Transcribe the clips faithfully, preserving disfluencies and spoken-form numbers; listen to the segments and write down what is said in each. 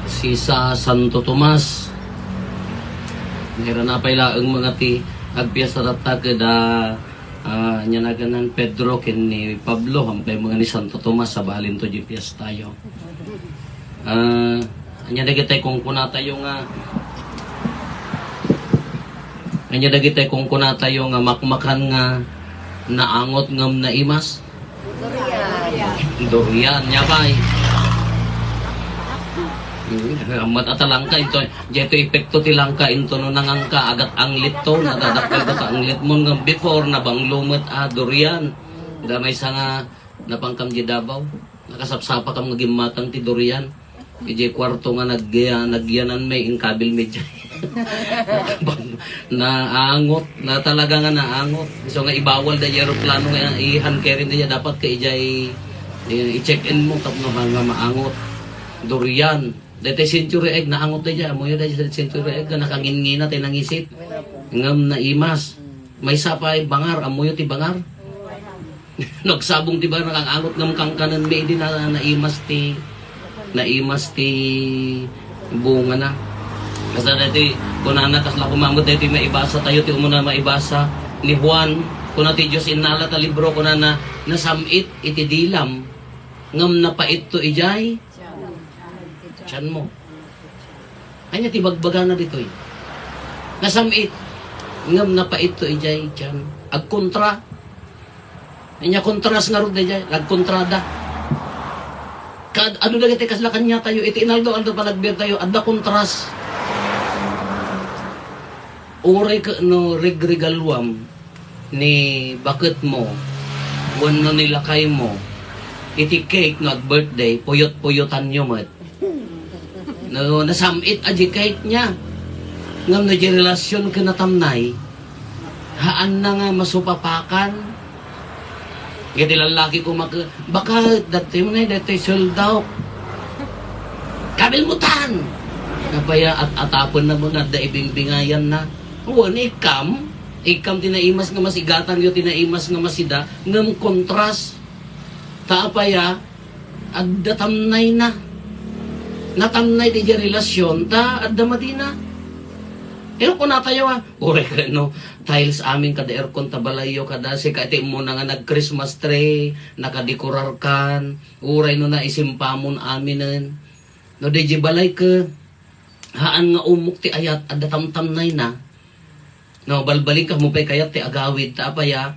Sisa Santo Tomas. Nairana pay laeng nga ti agpiesta tatta keda, ah, ania naganan, Pedro ken ni Pablo, hampay nga ni Santo Tomas, sabalinto di piestayo. Ah, ania dagitay kunkunatayo nga, ania dagitay kunkunatayo nga makmakan nga naangot ngem naimas? Durian. Durian, nia pay. Hmm, ammet a ta langka into, daytoy epekto ti langka into no nangangka, agat anglit to, nadadakkel to ta anglit mo, ngem before, nabanglo met a durian. Da maysa nga napankam di Davao, nakasapsapakam nga gimmatang ti durian. Idiay kuarto nga nagya-, nagyanan met, inkabil met diay. Naangot, na talaga nga naangot. So nga ibawal da idiay eroplano nga i-hand carry da idiay, dapat ka idiay, eh, i-check-in mo tapno ha nga maangot. Durian. Daytoy century egg, naangot da idiay. Ammoyo da idiay century egg, nga nakangingina ti nangisit. Ngem naimas. Maysa pay bangar, ammoyo ti bangar. Nagsabong ti banag, ang angot ngem kankanen mi idi na, naimas ti, naimas ti bungana. Kasla daytoy, kunana, kasla koma met daytoy maibasa tayo, ti umuna maibasa ni Juan, kuna ti Dios innala ta libro, kunana, nasam-it iti dilam, ngem napaitto idiay tianmo. Ania ti bagbagana ditoy? Nasam-it, ngem napaitto idiay tian. Agkontra. Ania kontras ngarud daydiay? Nagkontrada. Kad-, adu dagiti kasla kaniatayo, iti inaldaw-aldaw panagbiag tayo, adda kontras. Uray ket no regregaluam ni baketmo wenno ni lakaymo iti cake no ag-birthday, puyot-puyotanyo met. No, nasam-it a di cake nia. Ngem no di relasion ken natamnay, haanna nga masupapakan. Ket ti lallaki ko mak-, baka dati mo na dati sold out. Kabilmutan! Napaya at atapen na mo nga adda ibingbingayan na. Wen, ikam, ikam ti naimas nga masigatang yo, ti naimas nga masida, ngem kontras. Ta apaya, adda tamnayna. Natamnay ti diay relasion, ta adda madina. Pero kunatayo, a, uray ket no, tiles amin kada aircon ta balayyo, kada sika iti immuna nga nag-Christmas tree, nakadekorarkan, uray no naisimpamon aminen. No, di di balay ket, haan nga umok ti ayat, adda tamtamnayna. No, balbalinka mo pay kayat ti agawid, ta apaya,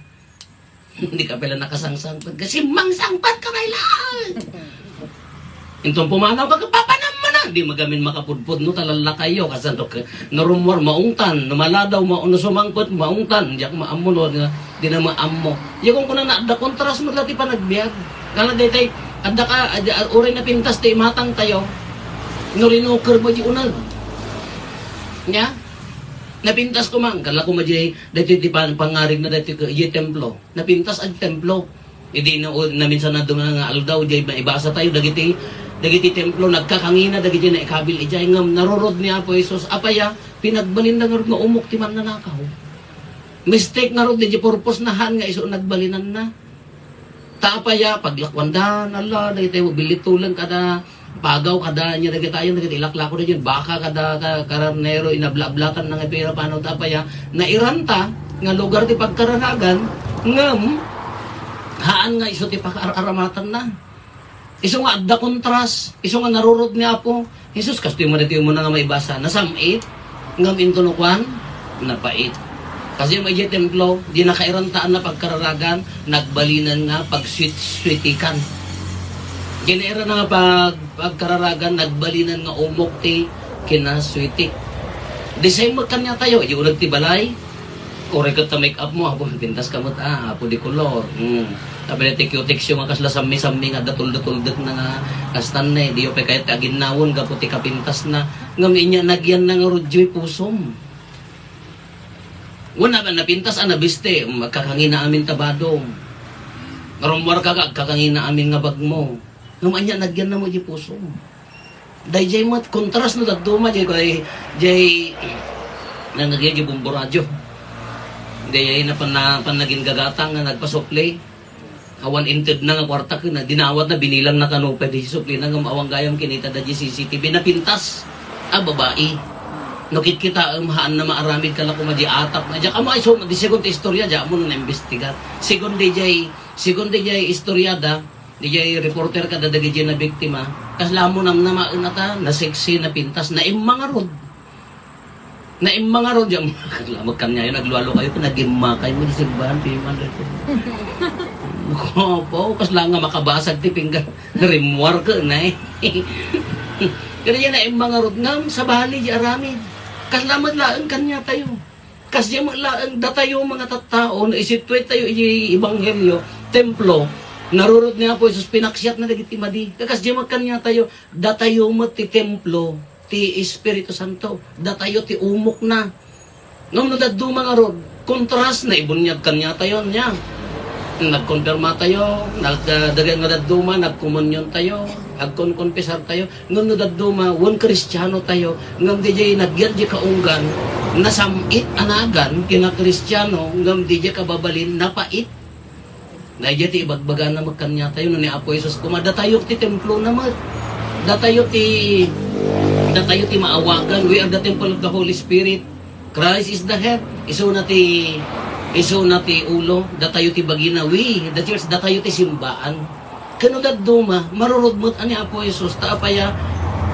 Hindi ka pala nakasangsangpet. Kasi mangsangpet ka kailangan. Intong pumanaw ka, papanam mo na. Di magamin makapudpud no talallakayo. Kasano ka? No rumor, maungtan. No maladaw, ma-, no sumangpet, maungtan. Diak maammo, no, di na maammo. Di kung kuna na, adda kontras mo dati panagbiag. Kala detay, adda ka, adda, uray na pintas ti imatang tayo. No rinuker mo di unag. Nya? Napintas ko man, kala ko ma di, dati ti pan-, pangarig na dati ka, di templo. Napintas ag templo. Idi na, naminsan na doon nga aldaw, di maibasa tayo, dagiti, dagiti templo, nagkakangina, dagiti naikabil, ijay ngam, narurod ni Apo Jesus, apaya, pinagbalin na nga umok ti mannanakaw. Mistake nga rod, di purpose na han nga isu nagbalinan na. Ta apaya, paglakuan da, nala, dagiti billit tulang kada, pagaw kada, nya dagiti ayan, dagiti ilaklako da dyan, baka kada, ka-, karnero, inabla-ablatan na nga pira, paano ta apaya, nairanta, nga lugar ti pagkararagan, ngem, haan nga isu ti pakaar-aramatan na. Isu nga adda kontras, isu nga narurod ni Apo Jesus, kastoy man iti umuna nga maibasa, nasam-it, ngem intono kuan, napait. Kasi may di templo, di nakairantaan na pagkararagan, nagbalinan nga pagswit-switikan. Ginaira na nga pag-, pagkararagan, nagbalinan nga umok ti kinaswitik. Di same met kaniatayo, di unag ti balay, Uray ket ta make up mo, Apo, pintas ka met, ah, Apo de Color. Hmm. Tapno ti cutex yo nga kasla sammi-sammi nga adda tuldo-tuldek na nga kastan ne, diyo pay kayat ti aginnawen gapu ti kapintas na. Ngem inya nagyan na nga rudyoy pusom. Wen na, napintas a nabiste, hmm, agkakangina amin ta badom. Rummuar ka, agkakangina amin nga bagmo. Ngem anya nagyan na mo di pusom. Dayjay met, kontras no dadduma, jay, jay, jay, nang nagyan, jay bombo radyo. Dayjay na panna-, pannaginggagatang nga nagpasukli. Awan intedna nga kuarta ken dinawatna, binilangna kano pay di suplina ngem awan gayam kinita da di C C T V. Napintas a babai. No kitkitaem, haanna maaramid kala koma di atapna. Diak ammo, ay, so, di segun ti istorya, diak ammo no naimbestigar. Segun di jay, segun di jay istorya da, di jay reporter kada dagiti nabiktima. Kasla ammo namnamaen a ta, naseksi, napintas, naimma ngarud. Naimma ngarud, diak ammo, kasla met kaniayo, naglualo kayo, nagimma kayo, di simbahan, piman, dito. Opo, kasla nga makabasag ti pinggan. Rimmuar ket, nay. Kadi diay naimma ngarud ngem sabali diay aramid. Kasla met laeng kaniatayo. Kasdiay met laeng datayo, mga tattao, naisitwet tayo iti ebanghelio, templo, narurod ni Apo Jesus, pinaksiatna dagiti madi. Kasdiay met kaniatayo, datayo met ti templo ti Espiritu Santo. Datayo ti umokna. Ngem no dadduma ngarud, kontras, naibuniag kaniatayo nia. Nagkonfirma tayo, nag-, ah, dagiti nga dadduma, nagkomunyon tayo, agkonkonfesar tayo. Ngem no dadduma, wen Kristiano tayo, ngem di jay nagyan di kaunggan, nasam-it a nagan kina Kristiano, ngem di jay kababalin, napait. Daydiay ti ibagbagana met kaniatayo, no ni Apo Jesus koma, datayo ti templona met. Datayo ti, datayo ti maawagan, "We are the temple of the Holy Spirit. Christ is the head." Isuna ti, isuna ti ulo, datayo ti bagina. We, the church, datayo ti simbaan. Ken no dadduma, marurod met a ni Apo Jesus, ta apaya,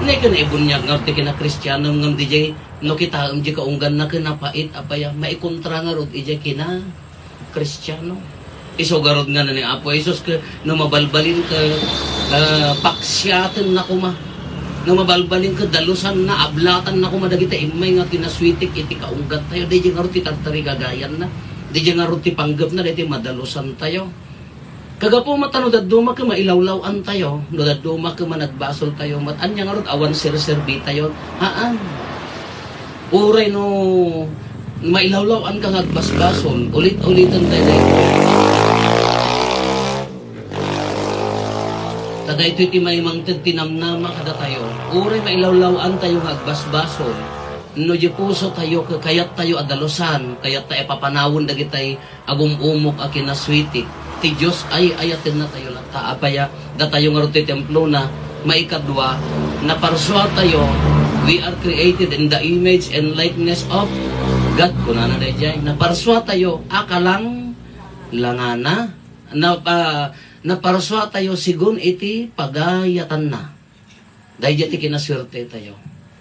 ne ken naibuniag nga ti kina Kristiano, ngem di jay, no kitaem di kaungganna, ken napait, apaya, maikontra ngarud idiay kina Kristiano. Isu garud nga ni Apo Jesus ket no mabalbalinka, ah, paksiatenna koma. No mabalbalinka, dalusanna, ablatanna koma dagiti immay nga kinasuitik iti kaunggantayo. Daydiay ngarud ti tartarigagayanna. Daydiay ngarud ti panggepna, daydiay madalusantayo. Kagapu met ta no dadduma ket mailawlaw-antayo, no dadduma ket managbasoltayo, met ania ngarud awan serserbitayo? Haan. Uray no mailawlaw-anka nga agbasbasol, ulit-uliten tayo daytoy. Ta daytoy ti maimangted ti namnama kadatayo. Uray mailawlaw-antayo nga agbasbasol, no di pusotayo, ket kayattayo a dalusan, kayattayo a papanawen dagitay agum-umok a kinasuitik ti Dios, ay-ayatenna tayo latta. Apaya, datayo ngarud ti templona. Maikadua, naparsuatayo, "We are created in the image and likeness of God," kunana daydiay. Naparsuatayo a kalanglangana. Na, ah, naparsuatayo sigun iti pagayatanna. Daydiay ti kinasuertetayo.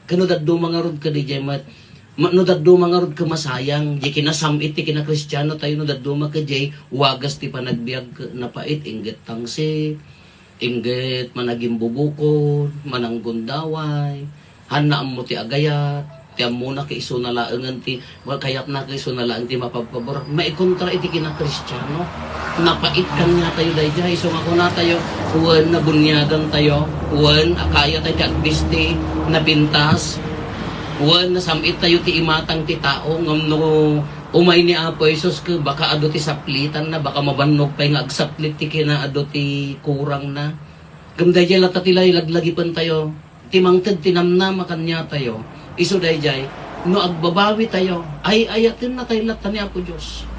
Ken no dadduma ngarud ket diay met, ma-, no dadduma ngarud ket masayang, diay kinasam-it ti kinakristianotayo, no dadduma ket diay wagas ti panagbiag ket napait, inggit tangsit, inggit managimbubukod, mananggundaway, haanna ammo ti agayat, ti ammona ket isuna laengen ti Wa-, kayatna ket isuna laeng ti mapabpabor. Maikontra iti kinakristiano. Napait kaniatayo daydiay. Isu nga kunatayo, wen nabuniagantayo, wen akayatayo ti agbisti, napintas, wen nasam-ittayo ti imatang ti tao, ngem no umay ni Apo Jesus ket baka adu ti saplitanna, baka mabannog pay nga agsaplit ti kinaadu ti kurangna. Ngem daydiay latta ti lay-, laglagipentayo. Ti mangted ti namnama kaniatayo, isu daydiay, no agbabawitayo, ay-ayatennatayo latta ni Apo Dios.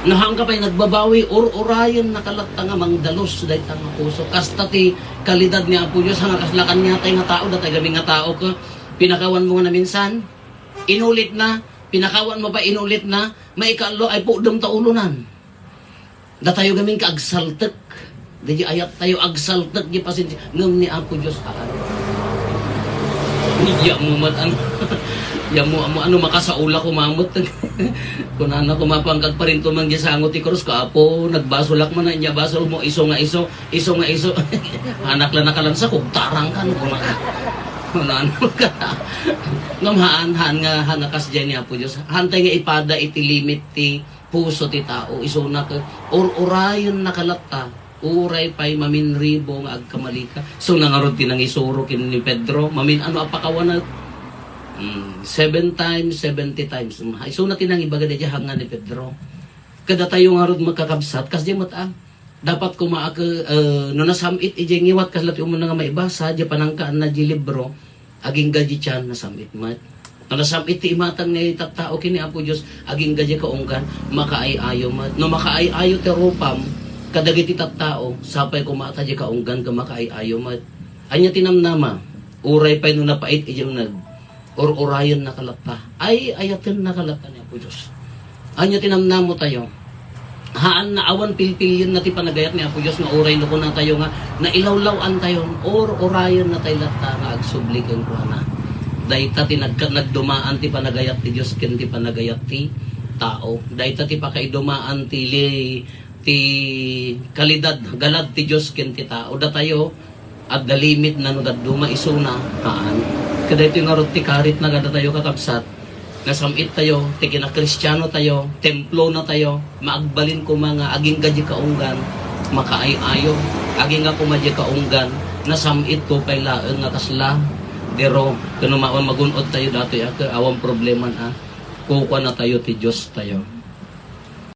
No haanka pay nagbabawi, ur-urayennaka latta nga mangdalus dayta nga puso. Kasta ti kalidad ni Apo Dios, nga kasla kaniatay nga tao, datay gamin nga tao ket pinakawanmo nga naminsan, inulitna, pinakawanmo pay, inulitna, maikaallo, ay pudem ta ulonan. Datayo gamin ket agsaltek. Daydiay ayattayo, agsaltek diay pasensia. Ngem ni Apo Dios, haan. Ni, diak met, ano, diak met, ano, makasaola koma met. Kunana koma, "Pangkagparinto man diay sango ti krus, ko Apo, nagbasolak man, ania basolmo, isu nga isu, isu nga isu." Anak la nakalansa, kugtarang kan, kunana. Kunana ka. Ngem haan, haan nga, haan nga kasdiay ni Apo Dios. Haantay nga ipada iti limit ti puso ti tao, isuna ket ur-urayennaka latta, uray pay maminribo nga agkamalika. Isuna ngarud ti nangisuro ken ni Pedro, mamin-ano a pakawanek? Mm, seven times, seventy times. Mm, isuna ti nangibaga daydiay hanga ni Pedro. Kadatayo ngarud, makakabsat, kasdiay met a, dapat koma a ke-, eh, no nasam-it idiay ngiwat, kasla ti umuna nga maibasa, diay panangkaanna diay libro, agingga diay tiyan, nasam-it met. Nasam-it ti imatang ni tattao ken ni Apo Dios, agingga diay kaunggan, makaay-ayo met. No makaay-ayo ti rupam kadagiti tattao, sapay koma ta diay kaunggan ket makaay-ayo met. Ania ti namnama? Uray pay no napait idiay uneg, ur-urayennaka latta. Ay, ayatennaka latta ni Apo Dios. Ania ti namnamo tayo? Haan na awan pilpilienna ti panagayat ni Apo Dios nga uray no kunatayo nga nailawlaw-antayon, ur-urayenna tayo latta nga agsubli kenkuana. Dayta ti nagka-, nagdumaan ti panagayat ti Dios ken ti panagayat ti tao. Dayta ti pakaidumaan ti li-, ti kalidad, galad ti Dios ken ti tao. Datayo, adda limit na no dadduma isuna, haan. Kadaytoy ngarud ti karitna kadatayo, kakabsat. Nasam-it tayo, ti kinakristiano tayo, templo na tayo, maagbalin koma nga agingga diay kaunggan, makaay-ayo, agingga koma diay kaunggan, nasam-it ko pay laeng nga kasla, dero, ken no mawan magun-od tayo datoy a, ke-, awan probleman a, kukuana tayo ti Dios tayo.